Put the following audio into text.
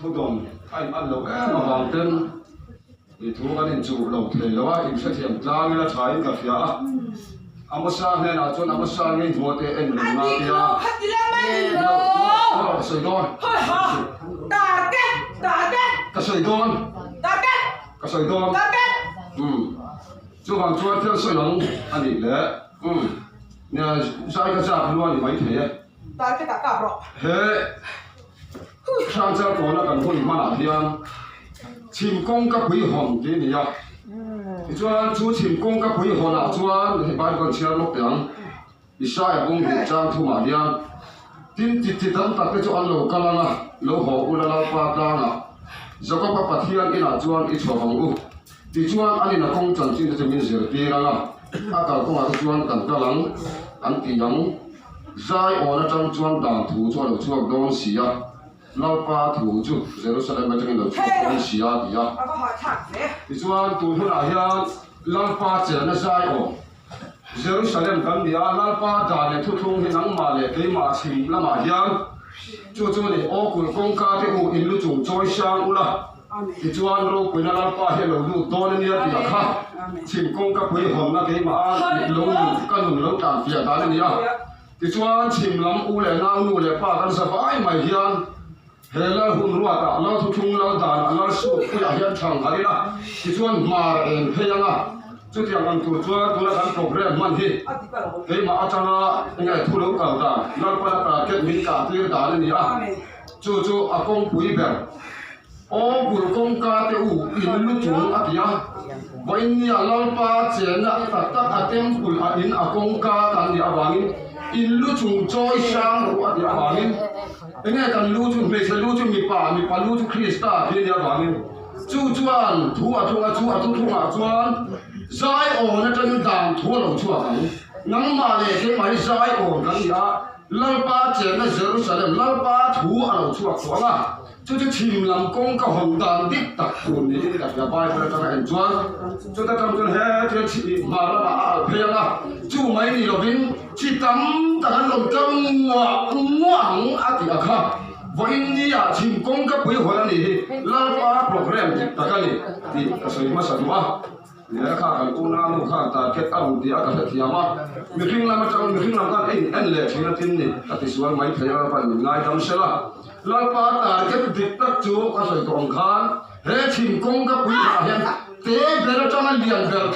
Thudawn a in an loh em avang ten i thu kan inchuh lo thei lo a, inhrethiam tlang ila tha in ka hria a. Amosa hnenah chuan Amosa ngei hmuh te en reng nga tia ka sawi dawn ka sawi dawn ka sawi dawn umm chuvang chuan thil sawi ang a nih leh umm zai ka zak lua ni maithei e. He Hrangchal kawna kan hun hmanah hian chhim kawngka pui hawn tih a ni a. Tichuan chu chhim kawngka pui hawnah chuan hei Bible kan chhiar lawk teh ang, Isaiah bung hnih chang thumah hian, Tin ti ti tam tak te chu an lo kal ang a, lo haw ula Lalpa tlangah Jakoba Pathian inah chuan i chho ang u. Tichuan an ina kawng chanchin te chu min zirtir ang a, a kalkawngah te chuan kan kal ang, an ti ang. Zai awn atang chuan dan thu chu a lo chhuak dawn si a, Lalpa thu chu Jerusalem atangin lo chhuak dawn si a, ti a. Tichuan, tun hunah hian Lalpa chenna zai awn Jerusalem kan ni a, Lalpa dan leh thuthlung hi nangmah leh keimah chhim lamah hian chu chu ni, Aw kulh kawngka te u, in lu chung chawi sang ula, tichuan ropuina Lalpa hi a lo lut dawn a nia tih a kha chhim kawngka pui hawnna keimah a lo nun ka nun lo tlan fiah dan a ni a. Tichuan chhim lam u leh nau nu leh pa kan za vai mai hian he lal hun ruatah lal thuthlung lal danah lal sut puiah hian thang harh ila tichuan hmar eng phei anga chutiang ang tur chuan tuna kan program hman hi keimah atanga enge thu lo kal dan Lalpana target min kah tir dan a ni a chu chu a kawngpui ber Aw bul kawngka te u in lu chung a ti a, vawiinnia Lalpa chenna tak tak a temple a in a kawngka kan nih avangin in lu chung chawi hrang ru a tih avangin enge kan lu chu hmeichhe lu chu mipa, mipa lu chu Krista khi a nih avangin chu chuan thu a thung a, chu a thuthlungah chuan zai awn atangin dan thu a lo chhuak ang. Nangmah leh keimah hi zai awn kan ni a, Lalpa chenna Jerusalem Lalpa thu a lo chhuak tawh ang a. Chu chu chhim lam kawng ka hawn dan dik tak tur niin ka hria Bible atanga en chuan chuta tang chuan he thil chhi hma lamah a alh phei ang a, chu mai ni lovin chi tam tak an rawn kal nguah nguah ang a tih a kha. Vawiin nia chhim kawng ka pui hawn a nih hi Lalpa program dik tak a ni tih ka sawi hmasa duh a. Nge kha kan unau nu khan target a rawn ti a ka hrethiam a, mihring lam atang mihring lam khan ein en leh thin a tin ni ka tisual mai thei a Lalpa in min ngaidam sel a, Lalpa target dik tak chu ka sawi tawh ang khan he thingkawng ka pui hah hian te ber atanga lian ber.